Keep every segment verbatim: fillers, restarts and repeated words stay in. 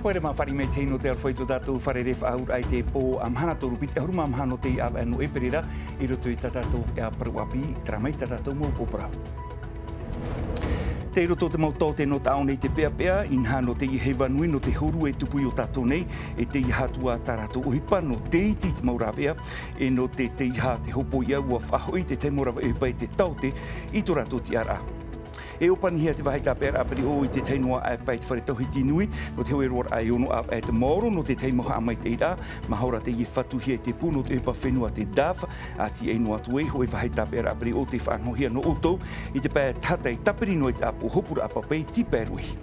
Haere mā, fāriʻi mai te hei nō te aroha i tō tātou fārerei faʻaauraʻa i te pō a mahana toru piti ʻahuru mā maha nō teie ʻāvaʻe nō ʻēperēra, i roto i tā tātou ʻāvaʻe parau ʻāpī, terā mai tā tātou mau pōpōraʻa. Tei roto te mau taote nō tāʻu nei te peʻapeʻa, inaha nō teie heiva nui nō te hōrue e tupu i ō tātou nei, e tei hātuʻa tā rātou ʻohipa nō te iti i te mau rāveʻa, e nō te teiaha te hopoiʻa ua faʻahoʻi te tahi mau rāveʻa ʻohipa i te taote i tō rātou tiʻaraʻa. E ʻōpanihia te vāhi tāpeʻaraʻa pereʻoʻo i te tahi noa ʻāpae i te fare tauhiti nui, nō te hoeraʻa e ono ʻāvaʻe te maoro nō te tahi mau haʻamaitaʻiraʻa, mahora teie fatuhia i te pū nō te ʻohipa fenua te DAF, ʻa tiʻai noa atu ai hōʻē vāhi tāpeʻaraʻa pereʻoʻo tei faʻanahohia nō ʻoutou i te pae tahatai tāpiri noa i te ʻāpoʻo hopuraʻa pape i Tipaeruhi.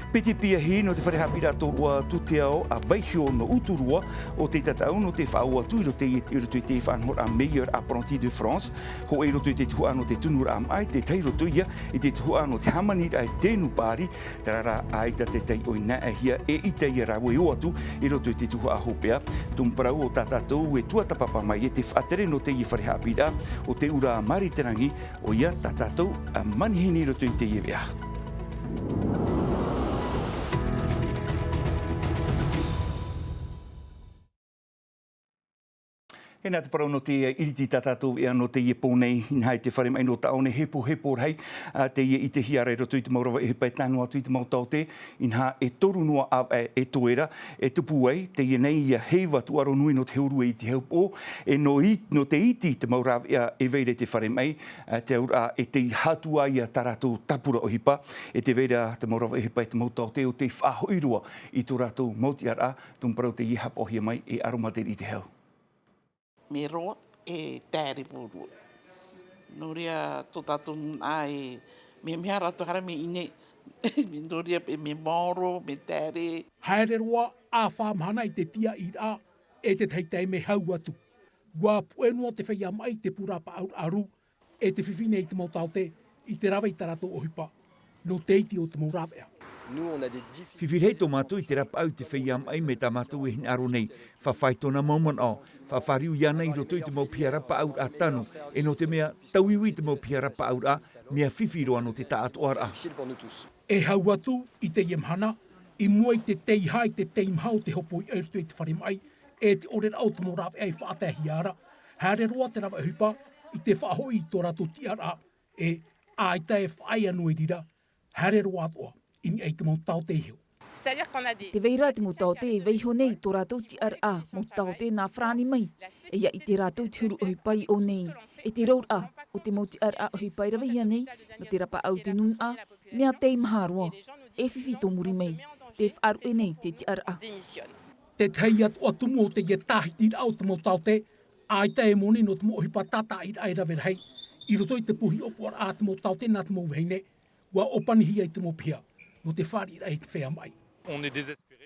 Piti piahi nō te fare haʻapiʻiraʻa tōroʻa Tūteao a Vaihio nō Uturoa, ʻo tei tataʻu nō te faʻaō atu i roto i, i roto i te faʻanahoraʻa Meilleur Apprenti de France, hōʻē i roto i te tuhaʻa nō te tunuraʻa maʻa, e te tahi i roto ia i te tuhaʻa nō te hāmaniraʻa i te inu paʻari, terā rā, ʻaita te taiʻo i naʻinahia e ʻita ia rāua e ō atu i roto i te tuhaʻa hopeʻa. Tumu parau ʻo tā tātou e tuatāpapa mai e te faʻatere nō teie fare haʻapiʻiraʻa, ʻo Te Ura Marie Te Rangi, ʻoia tā tātou manihini i roto i teie veʻa. E nā te parau nō te ʻiriti tā tātou veʻa nō teie pō nei, inaha i te fare maʻi nō tāʻu nei, hepohepo rahi, ā, teie i te hiara i roto i te mau rāveʻa ʻohipa e tae noa atu i te mau taote, inaha e toru noa ʻāvaʻe e toe ra, e tupu ai, teie nei ia heiva tūʻaro nui nō te hōrue i te haupoʻo, e nō i, nō te iti i te mau rāveʻa e vai ra i te fare maʻi, ā, te auraʻa e tei hātuʻa ia tā rātou tāpura ʻohipa, e tē vai ra te mau rāveʻa ʻohipa e te mau taote ʻo tei faʻahoʻi roa i tō rātou mau tiʻaraʻa, tumu parau teie haʻapaʻohia mai e Aromatere Itehau. Mea roa, e taere vau roa. Nō reira tō tātou nā e, mea, mea rātou haere mea ʻino, mea nō reira, mea maoro, mea taere. Haere roa ʻāfa mahana i te tiʻairaʻa, e te tahi taime hau atu. ʻUa puʻe noa te feiā maʻi i te pū rāpaʻauraʻa rū, e te fifi nei i te mau taote, i te rave i tā rātou ʻohipa, nō te iti o te mau rāveʻa. Fifi rahi tō mātou i te rāpaʻau i te feiā maʻi mai tā mātou e hinaʻaro nei, faʻaʻite tōna mau manaʻo, faʻafāriu iāna i roto i te mau piha rāpaʻauraʻa tano, e nō te mea, tauiui te mau piha rāpaʻauraʻa, mea fifi roa nō te taʻatoʻaraʻa. E hau atu i teie mahana, i mua i te teiaha i te teimaha o te hopoiʻa i roto i te fare maʻi, e te ʻore ra o te mau rāveʻa e faʻataehia ra, haere roa te rāveʻa ʻohipa i te faʻahoʻi i tō rātou tiʻaraʻa, e ʻaita e faʻaea noa i reira, haere roa atoʻa i niʻa i te mau taote iho. Te vai ra te mau taote e vaiiho nei i tō rātou tiʻaraʻa, mau taote nā farāni mai, e ʻia ʻite rātou te huru ʻohipa i ʻō nei, e te rouraʻa o te mau tiʻaraʻa ʻohipa e ravehia nei, nō te rāpaʻau te nūnaʻa, mea teimaha roa, e fifi tō muri mai, tē faʻaruʻe nei te tiʻaraʻa. Te tahi atoʻa tumu o teie tāhitiraʻa o te mau taote, ʻaita e moni nō te mau ʻohipa tātaʻiraʻa e rave rahi, i roto i te pū hiʻopoʻaraʻa a te mau taote nā te mau vahine, ʻua ʻōpanihia i te mau piha, nō te fāriʻiraʻa i te feiā maʻi.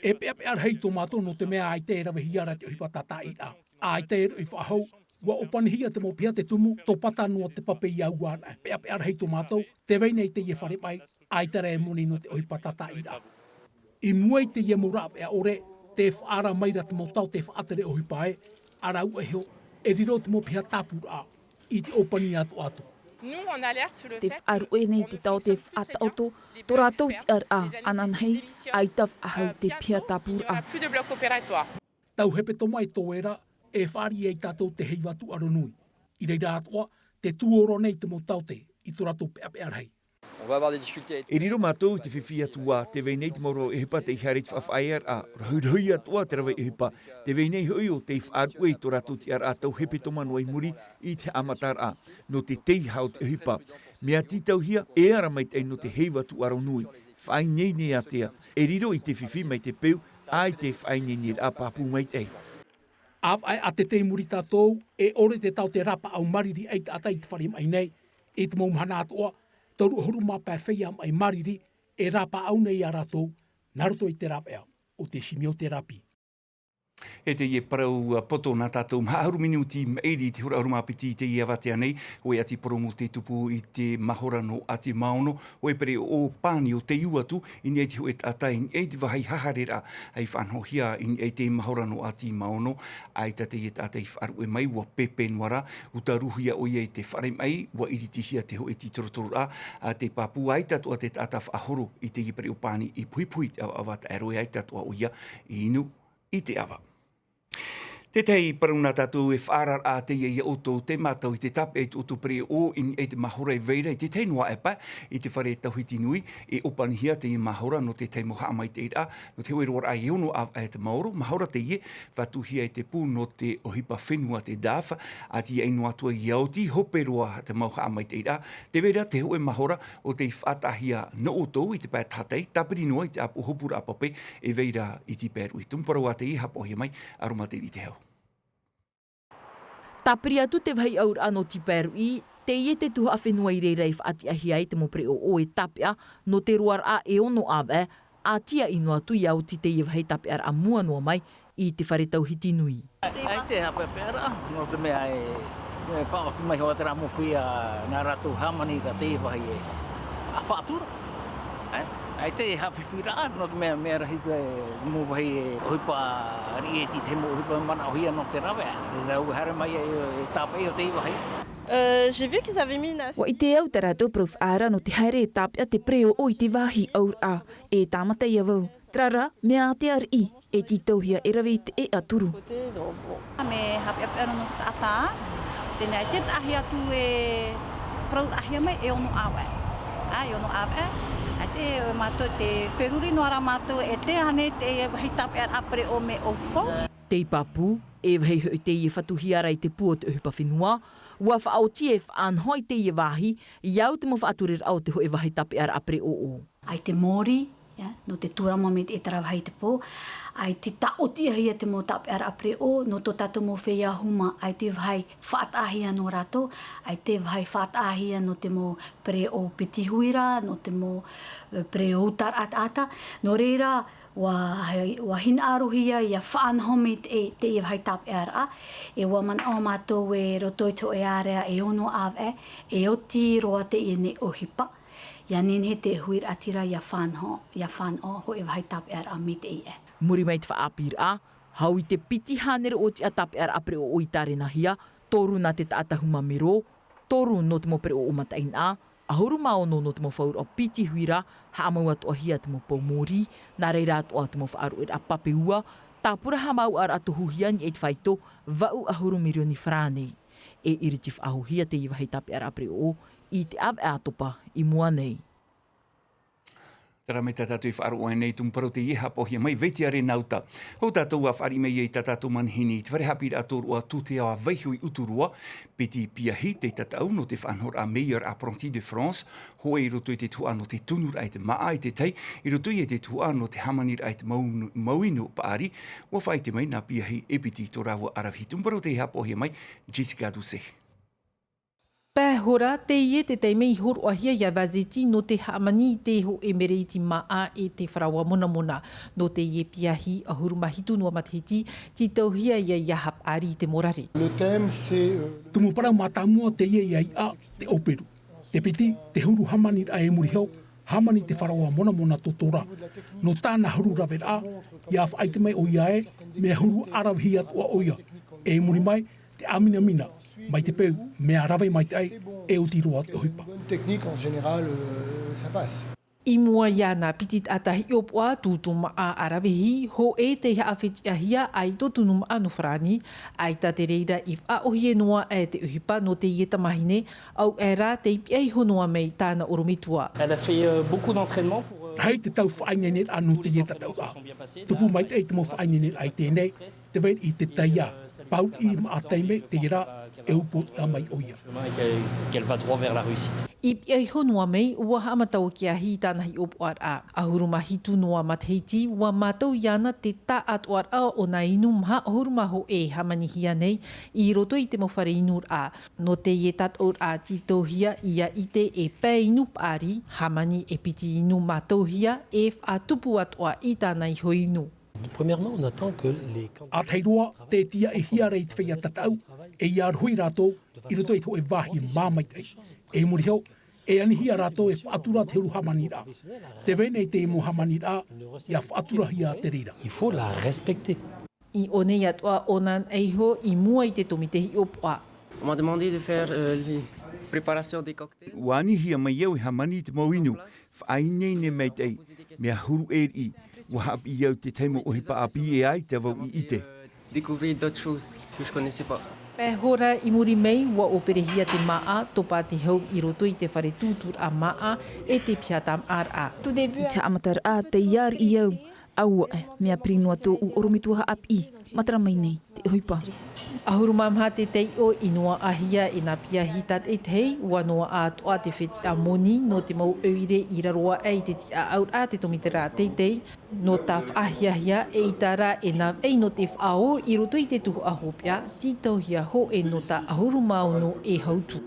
E peʻapeʻa rahi tō mātou nō te mea ʻaita e ravehia ra te ʻohipa tātaʻiraʻa. ʻAita e roʻi faʻahou, ʻua ʻōpanihia te mau piha te tumu, tōpata noa te pape i aua ana. Peʻapeʻa rahi tō mātou, tē vai nei teie fare maʻi, ʻaita rā e moni nō te ʻohipa tātaʻiraʻa. I mua i teie mau rāveʻa ʻore, tē faʻaara mai ra te mau taote faʻatere ʻohipa ē, ʻa rāua iho, e riro te mau piha tāpūraʻa, i te ʻōpani atoʻa atu. Te faʻaruʻe nei te taote faʻataʻoto, tō rātou tiʻaraʻa, ananahi, ʻaita faʻahou te piha tāpūraʻa. Tau hepetoma e toe ra, e fāriʻi ai tātou te heiva tūʻaro nui. I reira atoʻa, tē tuōro nei te mau taote, i tō rātou peʻapeʻa rahi. E riro mātou i te fifi atu ā, tē vai nei te mau rāveʻa ʻohipa tei haere i te faʻaʻāpī ra, rohirohi atoʻa te rāveʻa ʻohipa, tē vai nei hoʻi ʻo tei faʻaruʻe i tō rātou tiʻaraʻa tau hepetoma noa i muri i te haʻamataraʻa, nō te teiaha o te ʻohipa. Mea tītauhia, e ara maitaʻi nō te heiva tūʻaro nui, faʻaineine ātea, e riro i te fifi mai te peu, ʻaita e faʻaineineraʻa pāpū maitaʻi. ʻAvaʻe ʻātete i muri tātou, e ʻore te taote rāpaʻau mariri ʻaitaʻata i te fare maʻi nei, i te mau mahana atoʻa, toru ʻahuru mā pae feiā maʻi mariri, e rāpaʻau nei ia rātou, nā roto i te rāveʻa o te simioterapī. E teie parau poto nā tātou maha ʻahuru miniti maʻiri i te hora ʻahuru mā piti i teie avatea nei, ʻo ia te poromu te tupu i te mahora nō Atimaono, ʻo e pereʻoʻo pani o tei ū atu, i niʻa i te hōʻē taʻata i niʻa i te vāhi hahareraʻa, ʻa i faʻanahohia i niʻa i te mahora nō Atimaono, ʻaita teie taʻata i faʻaruʻe mai, ʻua pēpē noa rā, ʻua taruhia ʻo ia i te fare maʻi, ʻua iritihia te hōʻē tītorotororaʻa, ʻa te pāpū ʻaita atoʻa te taʻata faʻahoro i teie pereʻoʻo pani i puhipuhi te ʻavaʻava taʻero ʻaita atoʻa ʻo ia i inu i te ʻava. Tētahi parau nā tātou e faʻaararaʻa teie ia ʻoutou te mātau i te tāpeʻa i tō ʻoutou pereʻoʻo i niʻa i te mahora e vai ra i tētahi noa ʻē pae i te fare tauhiti nui e ʻōpanihia teie mahora nō tētahi mau haʻamaitaʻiraʻa nō te hōʻē roaraʻa e ono ʻāvaʻe te maoro, mahora teie faʻatuhia i te pū nō te ʻohipa fenua te DAF, ʻa tīaʻi noa atu ai ia oti hope roa te mau haʻamaitaʻiraʻa, tē vai ra te hōʻē mahora ʻo tei faʻataʻahia nō ʻoutou i te pae tahatai, tāpiri noa i te ʻāpoʻo hopuraʻa pape e vai ra i te pae ruʻi. Tumu parau ā teie haʻapaʻohia mai, ʻaromatiri i te hau. Tāpiri atu te vāhi ʻauraʻa nō te pae ruʻi, teie te tuhaʻa fenua i reira e faʻatiʻahia ai te mau pereʻoʻo e tāpeʻa nō te roaraʻa e ono ʻāvaʻe, ʻa tīaʻi noa atu ia oti teie vāhi tāpeʻaraʻa mua noa mai i te fare tauhiti nui. ʻAita e haʻapeʻapeʻaraʻa, nō te mea e, e faʻaoti mai hoʻi terā mau feiā nā rātou hāmani i tā teie vāhi e, ʻa faʻatura. ʻAita e haʻafifi raʻa, nō te mea, mea rahi te mau vāhi e ʻohipa riʻi e tei te mau ʻohipa manaʻohia nō te rave, e rau e haere mai ai e tāpeʻa i ō teie vāhi. Euh, j'ai vu qu'ils avaient mis une affiche. ʻUa ʻite au tā rātou parau faʻaara nō te haere e tāpeʻa te pereʻoʻo i te vāhi ʻauraʻa. E tāmata ia vau, terā rā, mea ātea riʻi, e tītauhia e rave i te ʻēʻa turu. Mea haʻapeʻapeʻa roa nō te taʻata, teie nei te tahi atu e parauraʻahia mai e ono ʻāvaʻe. ʻĀ, e ono ʻāvaʻe, ʻaita e mātou te feruri noa rā mātou e te ane te vāhi tāpeʻaraʻa pereʻoʻo mea ʻaufau. Tei pāpū, e vāhi hoʻi teie e faʻatuhia ra i te pū o te ʻohipa fenua, ʻua faʻaoti e faʻanaho i teie vāhi, ia au te mau faʻatureraʻa o te hōʻē vāhi tāpeʻaraʻa pereʻoʻo. ʻAita e mōrī, ia, nō te tūrama mai i terā vāhi i te pō, ʻaita e tāʻotiʻahia te mau tāpeʻaraʻa pereʻoʻo, nō tō tātou mau feiā huma, ʻaita e vāhi faʻataʻahia nō rātou, ʻaita e vāhi faʻataʻahia nō te mau pereʻoʻo piti huira, nō te mau, e, pereʻoʻo ʻūtaraʻa taʻata. Nō reira, ʻua, ʻua hinaʻarohia ia faʻanaho mai te, teie vāhi tāpeʻaraʻa, e ʻua manaʻo mātou i roto i te hōʻē ārea e ono ʻāvaʻe, e oti roa teie nei ʻohipa. ʻIa nehenehe te huiraʻatira ʻia fānaʻo, ʻia fānaʻo hōʻē vāhi tāpeʻaraʻa maitaʻi ē. Muri mai te faʻaʻāpīraʻa, hau i te piti hānere ʻōtiʻa tāpeʻaraʻa pereʻoʻo i tārenahia, toru nā te taʻata huma mero, toru nō te mau pereʻoʻo mataʻeinaʻa, ʻahuru mā ono nō te mau fauraʻo piti huira, haʻamau atoʻahia te mau pou mōrī, nā reira atoʻa te mau faʻaruʻeraʻa pape ua, tāpura haʻamāuʻaraʻa tohuhia i niʻa i te faito, vaʻu ʻahuru mirioni farāne. E iriti faʻahouhia teie vāhi tāpeʻaraʻa pereʻoʻo i te ʻāvaʻe ʻātopa i mua nei. Terā mai tā tātou i faʻaroʻo nei, tumu parau teie e haʻapaʻohia mai, Vetiare Nauta. Hou tātou ʻa fāriʻi mai ai i tā tātou manihini, i te fare haʻapiʻiraʻa tōroʻa Tūtea Vaiiho i Uturoa, piti piahi tei tataʻu nō te faʻanahoraʻa Meilleur Apprenti de France, hōʻē i roto i te tuhaʻa nō te tunuraʻa i te māʻa, ʻe tētahi i roto ia i te tuhaʻa nō te hāmaniraʻa i te mau, mau inu paʻari, ʻua faʻaʻite mai nā piahi e piti tō rāua ʻaravihi. Tumu parau teie e haʻapaʻohia mai, Jessica Doucet. Pae hora, teie te taime i hōroʻahia ia Vazeti nō te hāmani i te hōʻē mereiti māʻa ʻe te faraoa monamona. Nō teie piahi ʻahuru mā hitu noa matahiti, tītauhia ia, ʻia haʻapaʻari i te morare. Le thème, c'est, euh, Tumu parau mātāmua teie ia iʻa, te ʻōperu. Te piti, te huru hāmaniraʻa e muri iho, hāmani te faraoa monamona tōtōrā. Nō tāna huru raveraʻa, ʻia faʻaʻite mai ʻoia ē, mea huru ʻaravihi atoʻa ʻoia. E muri mai, te ʻāminamina, mai te peu, mea rave maitaʻi, e oti roa te ʻohipa. Bonne technique, en général, euh, ça passe. I mua iāna piti taʻata hiʻopoʻa tūtū māʻa ʻaravihi, hōʻē tei haʻawhitiʻahia ʻaita tō tunu māʻa nō Farāni, ʻaita te reira i faʻaʻōhie noa aʻe te ʻohipa nō teie tamāhine, auaʻe rā tei piʻi iho noa mai tāna ʻorometua. Elle a fait, euh, beaucoup d'entraînement pour, euh, Rahi te tau faʻaineineraʻa nō teie tataʻuraʻa. Tupu maitaʻi te mau faʻaineineraʻa i teie, tē vai ra i te taiā, pāuruʻi māʻa taime, teie rā, e upoʻotiʻa mai ʻoia. Chemin et qu'elle, qu'elle va droit vers la réussite. I piʻi iho noa mai, ʻua haʻamata ʻo Keahi i tāna hiʻopoʻaraʻa. ʻAhuru mā hitu noa matahiti, ʻua mātau iāna te taʻatoʻaraʻa o nā inu maha ʻahuru mā hōʻē e hāmanihia nei i roto i te mau fare inuraʻa. Nō teie tataʻuraʻa tītauhia ʻia ʻite e pae inu paʻari, hāmani e piti inu mātauhia e faʻatupu atoʻa i tāna iho inu. Premièrement, on attend que les candidats... ʻĀtahi roa, tē tiaʻihia ra i te feiā tataʻu, e ʻia rohi rātou i roto i te hōʻē vāhi māmaitaʻi. E i muri iho, e anihia rātou e faʻatura te huru hāmaniraʻa. Tē vai nei te mau hāmaniraʻa, ʻia faʻaturahia te reira. Il faut la respecter. I ʻō nei atoʻa ʻōna iho i mua i te tōmite hiʻopoʻa. On m'a demandé de faire, euh, les préparations des cocktails. Ua anihia mai au e hāmani i te mau inu. Faʻaineine maitaʻi, mea huru e riʻi. Ua haʻapiʻi au i te tahi mau ʻohipa ʻāpī e ʻaita vau i ʻite. Découvrir d'autres choses que je connaissais pas. Pae hora i muri mai, ua ʻōperehia te māʻa, topa te hau i roto i te fare tūtūraʻa māʻa, e te piha tāmāʻaraʻa. I te haʻamataraʻa, tei ʻāriʻi au. ʻAuaʻe, mea piri noa tōʻu ʻorometua haʻapiʻi, matara mai nei te ʻohipa. ʻAhuru mā maha te taiʻo i noaʻahia e nā piahi tātaʻitahi, ua noaʻa atoʻa te fetiʻa moni nō te mau ʻoire i raro aʻe i te tiʻaʻauraʻa te tōmiteraʻa teitei, nō tā faʻahiahia e ʻaita rā e nā vaʻi nō te faʻaō i roto i te tuhaʻa hopeʻa, tītauhia hōʻē nō tā ʻahuru mā ono e hautū.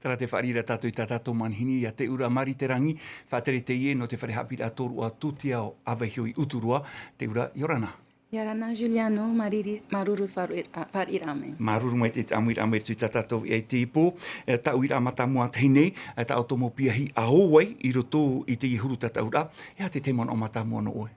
Terā te fāriʻiraʻa tātou i tā tātou manihini, ʻia Teʻura Mariterangi, faʻatere teie nō te fare haʻapiʻiraʻa tōroʻa Tūtiao ʻa Vaiho i Uturoa. Teʻura, ʻia ora na. ʻIa ora na Juliano, māuruuru, māuruuru fāriʻi-, fāriʻiraʻa mai. Māuruuru maitaʻi te ʻāmuiraʻa mai i roto i tā tātou ʻāiʻa i teie pō. E, tā ʻoe uiraʻa mātāmua tahi nei, e, tā ʻoutou mau piahi ʻa ō ai i roto i teie huru tataʻuraʻa, e aha te tahi manaʻo mātāmua nō ʻoe?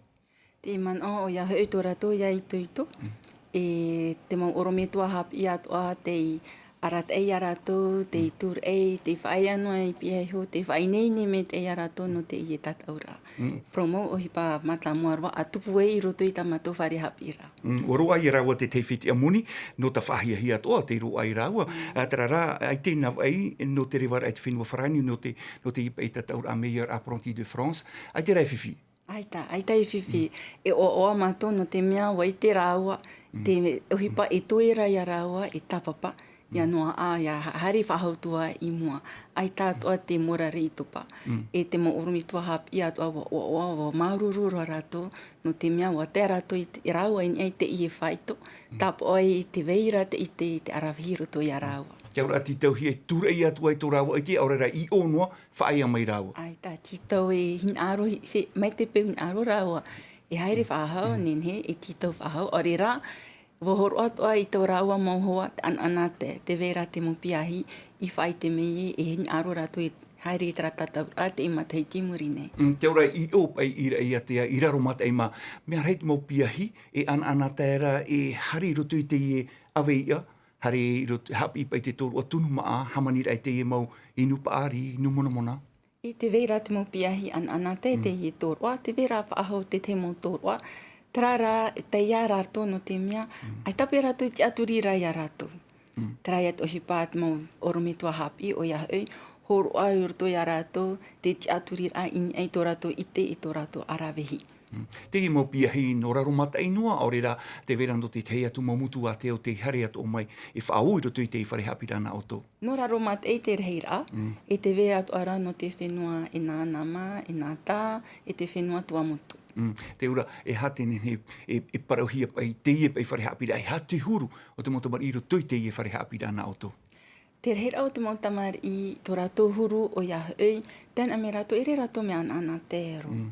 Te manaʻo ʻoia hoʻi tō rātou ʻia itoito. Mm. E te mau ʻorometua haʻapiʻi atoʻa tei arataʻi ia rātou, tei Mm. tūraʻi, tei faʻaea noa i piahi iho, tei faʻaineine maitaʻi ia rātou nō teie tataʻuraʻa. Mm. Parau mau ʻohipa mātāmua roa ʻa tupu ai i roto i tā mātou fare haʻapiʻiraʻa. Mm, ʻua roaʻa ia rāua te tahi fetiʻa moni, nō tā faʻahiahia atoʻa, tei roaʻa ia rāua. Mm. Ā, terā rā, ʻaita e nā vaʻi, nō te revaraʻa i te fenua Farāni, nō te, nō te paʻi tataʻuraʻa Meilleurs Apprentis de France. ʻAita rā e fifi. ʻAita, ʻaita e fifi. Mm. E ʻoaʻoa mātou nō te mea ʻua ʻite rāua, Mm. te ʻohipa e toe ra ia rāua, e tāpapa, ʻia Mm. noaʻa, ʻia ha-, haere faʻahou atu i mua. ʻAita atoʻa te morare i topa. Mm. E te mau ʻorometua haʻapiʻi atoʻa ʻua ʻoaʻoa, ʻua māuruuru roa rātou, nō te mea ʻua tae rātou i te, rāua i niʻa i teie faito, Mm. tāpaʻo ai i te vai ra te ʻite, te ʻaravihi i roto ia rāua. Te auraʻa tītauhia e tūraʻi atu ai tō rāua ʻite, ʻaore rā i ʻō noa, faʻaea mai rāua. ʻAita, tītau e hinaʻaro, hi-, se, mai te peu hinaʻaro rāua, e haere Mm. faʻahou, Mm. nehenehe, e tītau faʻahou, ʻaore rā, ʻua hōroʻa atoʻa i tō rāua mau hoa, te ʻanaʻanatae, tē vai ra te mau piahi, i faʻaʻite mai ē, e hinaʻaro rātou e haere i terā tataʻuraʻa, teie matahiti i muri nei. Mm, te auraʻa i ʻō paʻi i ra-, i ʻātea, i raro mātaʻi mā, mea rahi te mau piahi, e ʻanaʻanatae ra, e haere i roto i teie ʻāvaʻe iʻa, haere i roto, haʻapiʻi paʻi te tōroʻa tunu māʻa, hāmaniraʻa i teie mau inu paʻari, inu monamona. I te vai ra te mau piahi ʻanaʻanatae Mm. teie tōroʻa, tē vai ra faʻahou te tahi mau tōroʻa, terā rā, tei ia rātou nō te mea, Mm. ʻaita paʻi rātou i tiʻaturi ra ia rātou. Mm. Terā ia te ʻohipa te mau ʻorometua haʻapiʻi ʻoia hoʻi, hōroʻa i roto ia rātou, te tiʻaturiraʻa i niʻa i tō rātou ʻite, i tō rātou ʻaravihi. Mm. Teie mau piahi nō raro mātaʻi noa, ʻaore rā, tē vai ra nō te tahi atu mau motu ātea ʻo tei haere atoʻa mai, e faʻaō i roto i te fare haʻapiʻiraʻa nā ʻoutou. Nō raro mātaʻi te rahiraʻa, Mm. e tē vai atoʻa ra nō te fenua e nā nama, e nā tā, e te fenua Tuamotu. Mm. Teʻura, e aha te nehenehe, e, e parauhia paʻi, teie paʻi fare haʻapiʻiraʻa, e aha te huru o te mau tamariʻi i roto i teie fare haʻapiʻiraʻa nā ʻoutou? Te rahiraʻa o te mau tamariʻi, tō rātou huru ʻoia hoʻi, tē ana mai rātou, ʻeʻere rātou mea ʻanaʻanatae roa. Mm.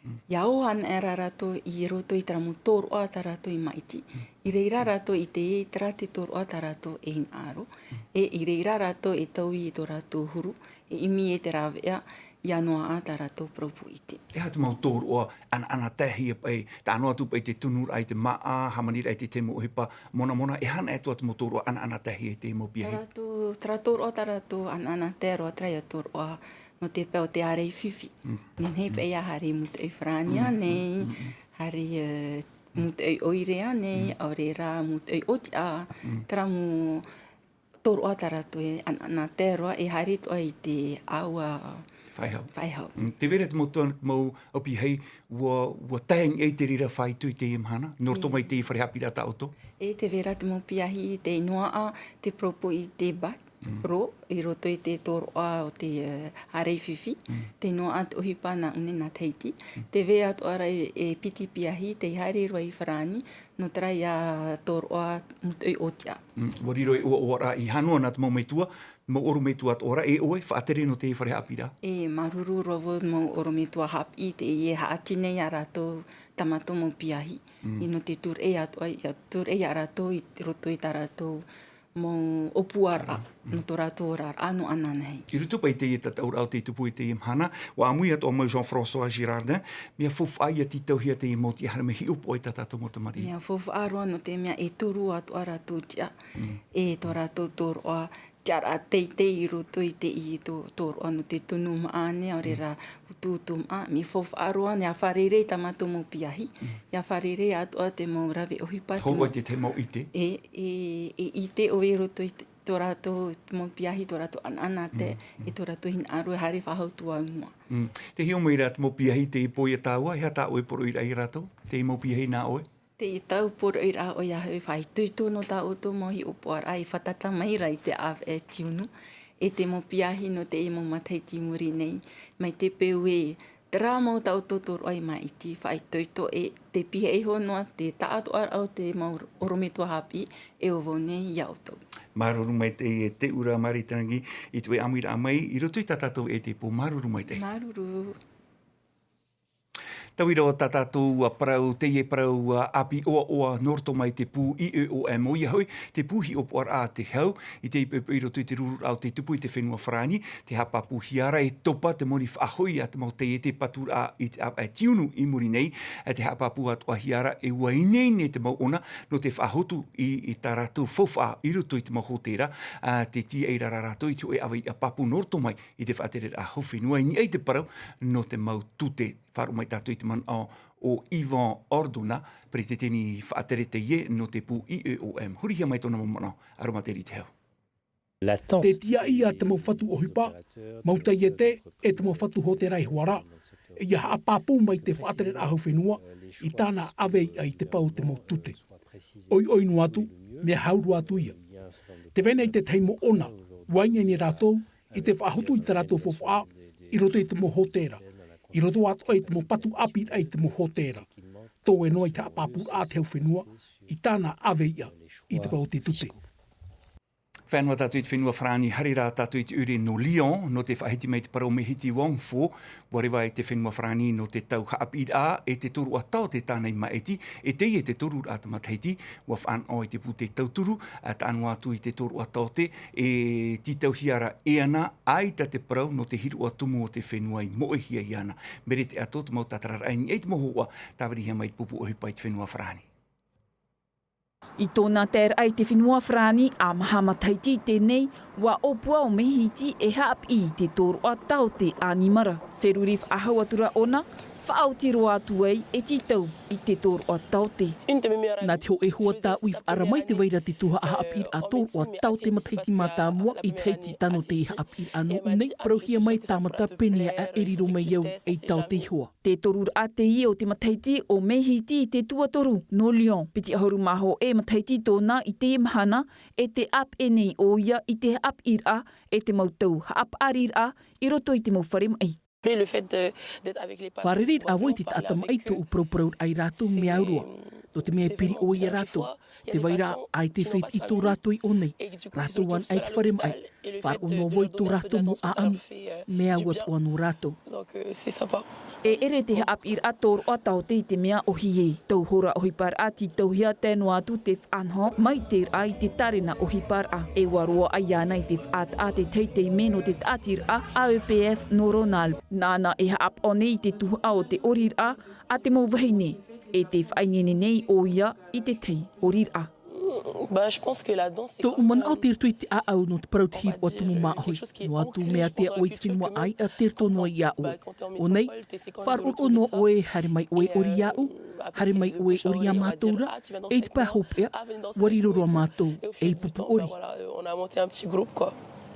Mm. ʻIa ō anaʻe rā rātou i roto i terā mau tōroʻa tā rātou i maʻiti. Mm. I reira rātou i ʻite, terā te tōroʻa tā rātou e hinaʻaro. Mm. E i reira rātou e taui i tō rātou huru, e ʻimi e te rāveʻa, ʻia noaʻa tā rātou parau pūʻiti. E aha te mau tōroʻa ʻanaʻanataehia paʻi, tae noa atu paʻi te tunuraʻa i te māʻa, hāmaniraʻa i te tahi mau ʻohipa monamona, e aha anaʻe atoʻa te mau tōroʻa ʻanaʻanataehia i te mau piahi? Tā rātou, terā tōroʻa tā rātou ʻanaʻanatae roa, terā ia tōroʻa nō te pae o te ārai fifi. Mm. Nehenehe Mm. paʻi ʻia haere i mūtoʻi farāni Mm, mm, ānei, mm, mm. haere, e, Mm. mūtoʻi ʻoire ānei, Mm. ʻaore rā mūtoʻi ʻōtiʻa, Mm. terā mau tōroʻa tā rātou e ʻanaʻanatae roa, e haere atoʻa i te ʻāua Faʻehau. faʻehau. Mm, tē vai ra te mau tō-, mau ʻāpīhai, ʻua, ʻua tae i niʻa i te reira faito i teie mahana, nō roto E. mai i te fare haʻapiʻiraʻa tā ʻoutou? E tē vai ra te mau piahi, tei noaʻa te parau pūʻiti bac, Rō, i roto i te tōroʻa o te ʻārei fifi, te noa atu ʻohipa nā ʻune nā Tahiti, te vai atu ʻara e piti piahi tei haere roa i Farāni, nō te reira tōroʻa mutoʻi o tiʻa. Ua riro e ʻoaʻoa rā i hānua nā te mau metua, mau ʻorometua atoʻa rā, e ʻoe, faʻatere nō te fare haʻapiʻiraʻa. E māuruuru roa vau mau ʻorometua haʻapiʻi teie e haʻati nei iā rātou tā mātou mau piahi, i nō te tūreʻi atu ai, ia tūreʻi iā rātou i roto i tā rātou mau ʻōpuaraʻa, nō tō rātou oraraʻa nō ananahi. I roto paʻi i teie tataʻuraʻa o te tupu i teie mahana, ua ʻāmui atoʻa mai Jean-François Girardin, mea faufaʻa ia tītauhia teie mau tiʻa haere mai hiʻopoʻa i tā tātou mau tamariʻi. Mea faufaʻa roa nō te mea e toru atoʻa rātou tiʻa, e tō rātou tōroʻa tiʻaraʻa teitei i roto i teie tō-, tōroʻa nō te tunu maʻa nei, ʻaore rā utuutu maʻa, mea faufaʻa roa, ia fārerei tā mātou mau piahi, ia fārerei atoʻa te mau rave ʻohipa, te mau, te mau ʻite. E, e, e ʻite ʻoe i roto i te, tō rātou mau piahi, tō rātou anaanatae, e tō rātou hinaʻaro e haere faʻahou atu i mua. Tē hiʻo mai ra te mau piahi, tē pō ia tāua, e aha tā ʻoe poroʻiraʻa ia rātou, te mau piahi nā ʻoe? Te tau poroʻiraʻa ʻoia hoʻi, faʻaitoito nō tā ʻoutou mau hiʻopoʻaraʻa i fātata mai ra i te ʻāvaʻe tiunu, e te mau piahi nō teie mau matahiti i muri nei, mai te peu ē, terā mau tā ʻoutou tōroʻa i māʻiti, faʻaitoito e te pihaʻi iho noa te taʻatoʻaraʻa o te mau ʻorometua haʻapiʻi e ʻōvau nei iā ʻoutou. Māuruuru maitaʻi e Teura Mariterangi i te ʻāmuiraʻa mai i roto i tā tātou e te pō. Māuruuru maitaʻi. Māuruuru. Tauira o tā tātou parau, teie parau ʻāpī ʻoaʻoa nō roto mai te pū I E O M, ʻoia hoʻi, te pū hiʻopoʻaraʻa a te hau, i te poʻipoʻi i roto i te rururaʻa o te tupu i te fenua Farāni, tē haʻapāpūhia ra e topa te moni faʻahoʻi a te mau taiete paturaʻa i te ʻāvaʻe tiunu i muri nei, tē haʻapāpū atoʻahia ra e ua ineine te mau ʻona nō te faʻahotu i, i tā rātou faufaʻa i roto i te mau hōtēra, ā, tē tīaʻi ra rātou i te hōʻē ʻāvaʻe pāpū nō roto mai i te faʻatereraʻa hau fenua. I niʻa i te parau nō te mau tute. Faʻaroʻo mai tātou i te manaʻo o Yvan Ordona, peretiteni faʻatere teie nō te pū I E O M. Hurihia mai tōna mau manaʻo, Aromateli Te Hau. Te tīaʻi a te mau fatu ʻohipa, mau taiete, e te mau fatu hōtēra iho ā, ʻia haʻapāpū mai te faʻatereraʻa hau fenua i tāna ʻave iʻa i te pae o te mau tute. ʻOiʻoi noa atu, mea hau roa atu ia. Tē vai nei te tahi mau ʻona, ua ineine rātou i te faʻahotu i tā rātou faufaʻa i roto i te mau hōtēra, i roto atoʻa i te mau patu ʻāpīraʻa i te mau hōtēra. Toe noa i te haʻapāpūraʻa a te hau fenua i tāna ʻave iʻa i te pae o te tute. Fenua tātou i te fenua Farāni, haere rā tātou i te ʻoire nō Lyon, nō te faʻahiti mai te parau Mehiti Wangfo, ua reva e te fenua Farāni nō te tau haʻapiʻiraʻa e te tōroʻa taote tāna i māʻiti, e teie te toruraʻa a te matahiti, ua fānaʻo i te pūtē tauturu, ā, taʻa noa atu i te tōroʻa taote, e tītauhia ra e ana, ʻaita te parau nō te hiroʻa tumu o te fenua i moʻehia iāna. Merete atoʻa te mau tātararaʻa i niʻa i te mau hōhoʻa, tāvirihia mai te pupu ʻohipa i te fenua Farāni. I tōna taeraʻa i te fenua Farāni, ā maha matahiti i teie nei, ua ʻōpua ʻo Mehiti e haʻapiʻi i te tōroʻa taote ʻanimara. Feruri faʻahou atu ra ʻōna, faʻaoti roa atu ai e tītau i te tōroʻa taote. Nā te hōʻē hoa tāʻu i faʻaara mai tē vai ra te tuhaʻa haʻapiʻiraʻa tōroʻa taote matahiti mātāmua i Tahiti, tae noa i te haʻapiʻiraʻa nō ʻō nei, parauhia mai tāmata pēneiaʻe e riro mai au ei taote iho ā. Te toruraʻa teie o te matahiti ʻo Mehiti i te tuatoru nō Lyon. Piti ʻahuru mā hōʻē matahiti tōna i teie mahana, e tē ʻāpeʻe nei ʻoia i te haʻapiʻiraʻa e te mau tau haʻapaʻariraʻa i roto i te mau fare maʻi. Fārerei rā vau i te taʻata maʻi, tōʻu parauparauraʻa ia rātou mea au roa. Nō te mea e piri ʻoe ia rātou. Tē vai ra, ʻaita e fetiʻi tō rātou i ʻō nei. Rātou anaʻe i te fare maʻi. Faʻaroʻo noa vau i tō rātou mau ʻāʻamu. Mea au atoʻa nō rātou. E ʻere te haʻapiʻiraʻa tōroʻa taote i te mea ʻohie. Tau hora ʻohiparaʻa tītauhia tae noa atu te faʻanaho maitaʻiraʻa i te tārena ʻohiparaʻa. E ua roaʻa iāna i te faʻataʻa te teitei mea nō te taʻatiraʻa A E P F nō Rhône-Alpes. Nāna e haʻapaʻo nei i te tuhaʻa o te ʻoriraʻa a te mau vahine, e tē faʻaineine nei ʻoia i te tahi ʻoriraʻa. Tōʻu manaʻo tei roto i te ʻāʻau nō te parau te hiroʻa tumu māʻohi. Noa atu mea ʻātea ʻoe i te fenua ʻāiʻa tei roto noa iā ʻoe. ʻO nei, faʻaroʻo noa ʻoe, haere mai ʻoe ʻori iāʻu, haere mai ʻoe ʻori iā mātou ra, e i te pae hopeʻa, ua riro roa mātou ei pupu ʻori.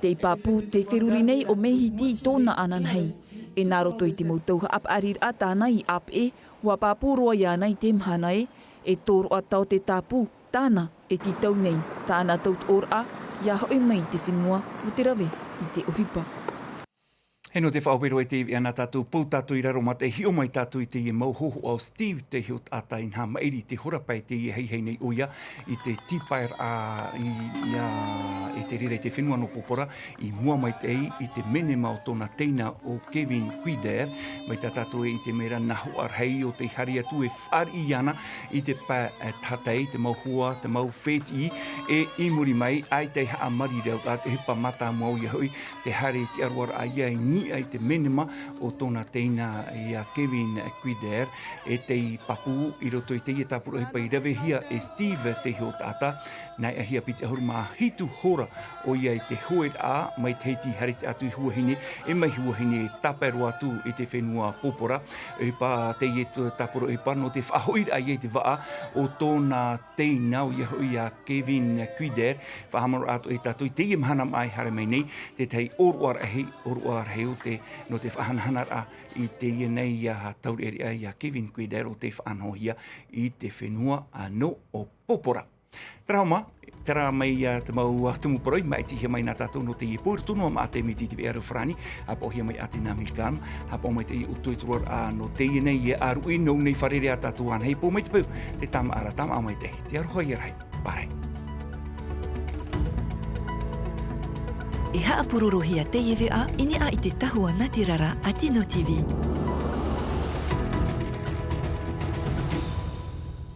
Tei pāpū, tei feruri nei ʻo Mehiti i tōna ananahi. E nā roto i te mau tau haʻapaʻariraʻa tāna i ʻāpeʻe, ua pāpū roa iāna i te mahana ē, e tōroʻa taote tāpū tāna e tītau nei, tāna tautoʻoraʻa Ia hoʻi mai i te fenua o te rave i te ʻohipa. He nō te faʻaʻope roa i te ivi ana tātou pou tātou i raro mā te hiʻo mai tātou i teie mau hōhoʻa o Steve te hiʻo taʻata i nā maʻiri i te hora pae teie haihai nei ʻoia i te tīpaeraʻa i ia e te reira i te fenua nō popora i mua mai te ai i te menema o tōna teina o kevin quider. Mai tā tātou e i te mera nā hoʻa rahi o te hari atu e fāriʻi ana i te pae tahatai te mau hua te mau fētiʻi e i muri mai ai tei haʻamari rau a te hipa mātāmua ʻoia hoʻi te haere tiʻaroaraʻa ia i niʻa i te menema o tōna teina ia kevin quider e tei papū i roto i teie tāpura hipa i ravehia e steve te hiʻo taʻata. Nā ia hia piti ʻahuru mā hitu hora ʻoia i te hoeraʻa mai te heiti haere tiʻa atu i huahine e mai huahine e tāpae roa atu i te fenua popora. Hipa teie tāpura hipa nō te faʻahoʻiraʻa ia i te vaʻa o tōna teina ʻoia hoʻi a kevin quider. Faʻahaʻamaraʻa atu e tātou i teie mahana maʻa e haere mai nei tētahi ʻōroʻa rahi ʻōroʻa rahi o te nō te faʻahanahanaraʻa i teie nei ia taureʻareʻa ia kevin quider o te faʻanahohia i te fenua nō popora. Taraoma tara mai ia te mau tumu parau i maʻitihia mai nā tātou nō teie pō i roto noa mā te miti i te veʻa rau farani. Hapaʻohia mai a te nā amerikana hapaʻo mai teie ʻutuʻi turuaraʻa nō teie nei ia ʻaruʻi nō nei fārerei a tātou ana hei pō mai te peu te tamaʻara tamaʻa mai te te aroha ia rahi. Pārahi. E haʻapurorohia teie veʻa i niʻa i te tahua natirara a tino tv.